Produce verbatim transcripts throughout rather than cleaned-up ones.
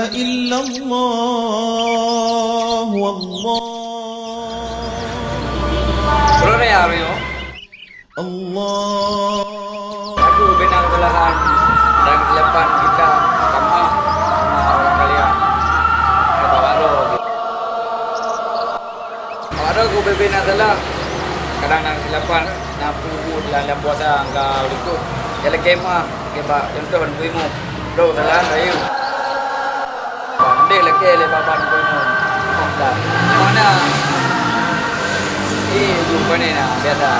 إلا الله والله. Berapa ya, Rio? Allah. Aku benar kesalahan dan kesilapan kita, minta maaf sama orang kalian. Kata Waro. Waro ku bebe na salah. Kadang na kesilapan, na peubuet dalam, dalam puasa angka likot. Jadi kemah, kebak contoh dan berimu. Bro, kesalahan saya. Pandai lagèe lé babah nanggroe nyoe. Dah. Mana? Eh, jumpa ni nah, biasa.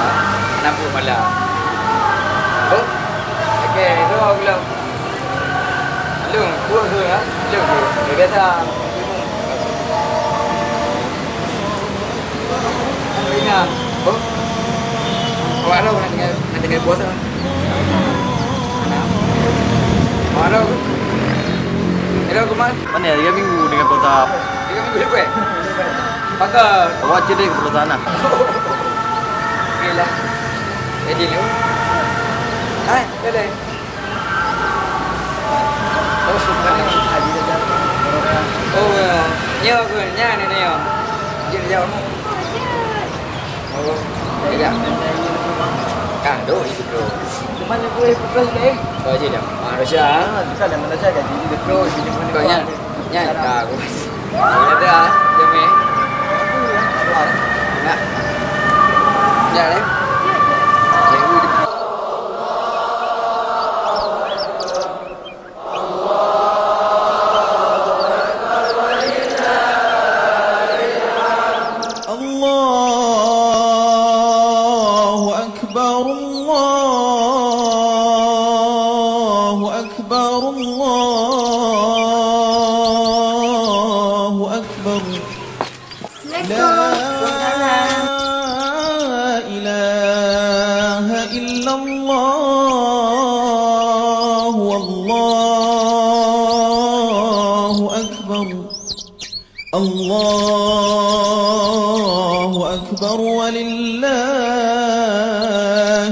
Enam puluh malam. Oh? Okey, itu aku bilang. Lu, gua tu ya. Lu, gua. Biasa. Ina, oh. Awak tahu nak tinggal, nak tinggal puasa. Awak tahu. Hello, Kuman. Mana ya, tiga minggu dengan puasa? Tiga minggu lepas. Pakai. Awak cedek puasa sana. Okeylah. Jadi lu. Hai, boleh. Oh, ya. Nyoe ke? Nyan ni, nyoe. Jeuet jaweueb. Oh, ya. Kan, doh, itu, bro. Cuman aku, eh, pukul, eh. Oh, je dah. Manusia. Ah, kita dah manusia, kan? Jadi, bro, jadi mana? Kau nyan. Nyan ka aku. Ada ah, jamé. Nak. Nyan eh. الله أكبر، الله أكبر، الله أكبر. لا إله إلا الله، والله أكبر. الله أكبر ولله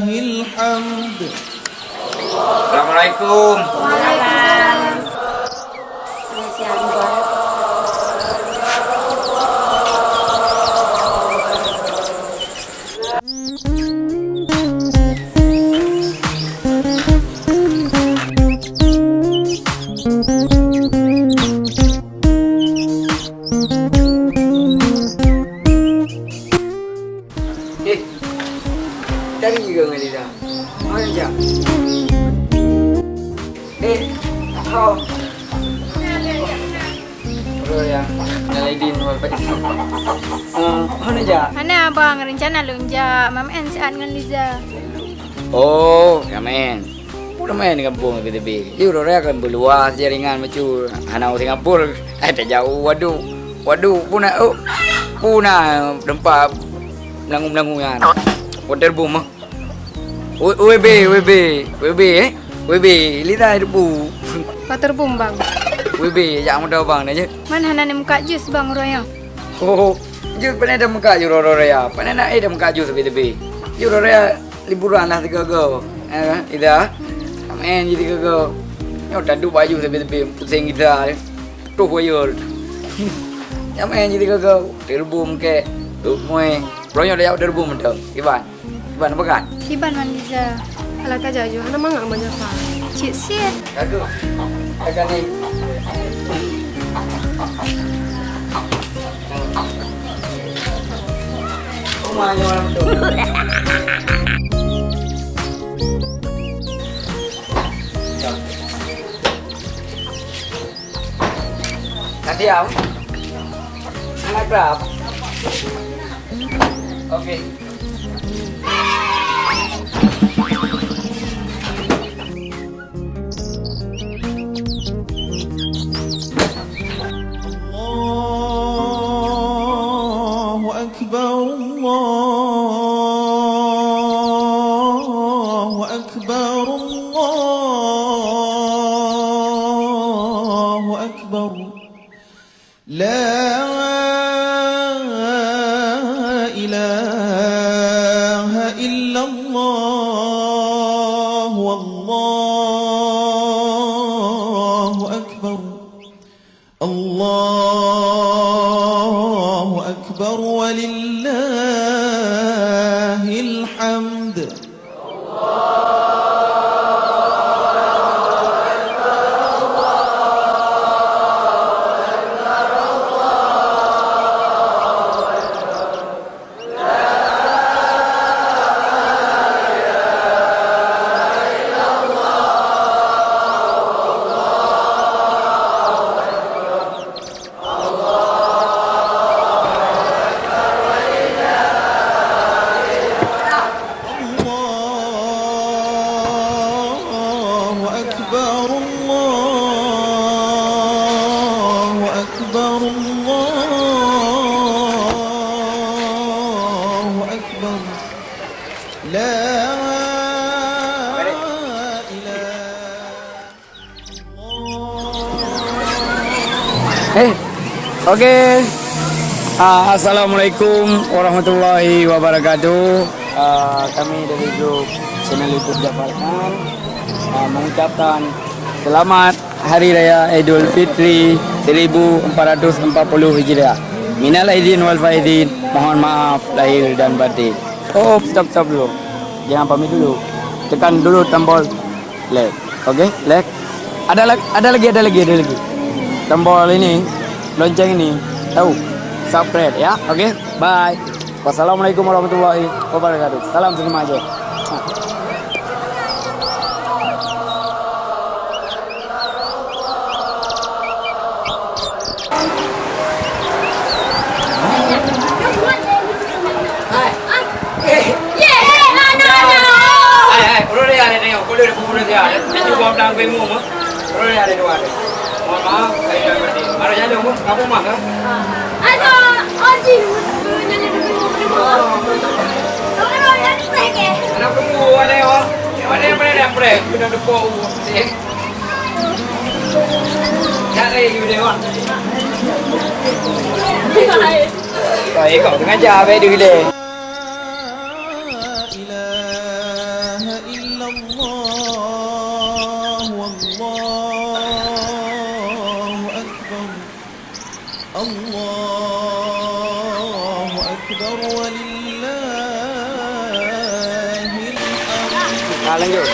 الحمد. Assalamualaikum. Waalaikumsalam. Eh, tadi juga ngan Liza. Mana jak? Eh, oh. Bro ya, Jalaidin wal Faiz. Eh, mana jak? Hana abang, rencana lôn jak. Mamen siat ngon Liza. Oh, ya men. Pun main di kampung kita bi. Yu raya kan beluas jaringan macam hana Singapura. Eh, tak jauh. Waduh. Waduh, pun nak, oh, pun nak tempat melangu-melangu kan. Waterbomb ah. W B, W B, W B eh. W B, Liza debu. Waterbomb bang. W B, jak mudah bang dah je. Man hana ni muka jus bang raya. Oh, jus pernah dah muka jus raya. Pernah nak eh dah muka jus tapi tapi. Jus raya. Liburan lah tiga go. Eh, Ida. Main je tiga go. Nyoe tadu baju tepi-tepi pusing kita. Tuh wayol. Ya main je tiga go. Terbum ke. Tuh mui. Bro nyoe dah jawab terbum tu. Iban. Iban apa kan? Iban man Liza. Alah ka jaju, hana mangat ban Jafar. Cit siet. Kagak. Kagak ni. Nanti ya. Sangat kerap. Oke. الله أكبر، الله أكبر، الله أكبر. لا إله إلا الله، والله أكبر. الله أكبر ولله الحمد. الله أكبر، الله أكبر، الله أكبر. لا إله إلا الله. Eh, oke. Ah, assalamualaikum warahmatullahi wabarakatuh. Ah, kami dari grup channel YouTube Jafar Khan, ah, mengucapkan selamat Hari Raya Idul Fitri seribu empat ratus empat puluh Hijriah. Minal aidin wal faizin, mohon maaf lahir dan batin. Oh, stop, stop dulu. Jangan pamit dulu. Tekan dulu tombol like. Oke, like. Ada lag-, ada lagi, ada lagi, ada lagi. Tombol ini, lonceng ini, tahu. Subscribe ya. Oke, bye. Wassalamualaikum warahmatullahi wabarakatuh. Salam senyum aja. Hai, hai, ureueng nyan ada tengok, kulit aku ureueng nyan ada. Dia cuba bilang aku ilmu mah. Ureueng nyan ada dua ada. Mohon maaf, saya tak ngerti. Ada jalan pun, kamu mah kan? Ada, Haji. Anak tunggu ada, oh. Ada yang boleh dah prank, kena tepuk. Cari you deh, Wan. Hai, kau sengaja habis dulu deh. لا إله إلا الله والله أكبر. الله أكبر ولله الحمد. Ah, lanjut.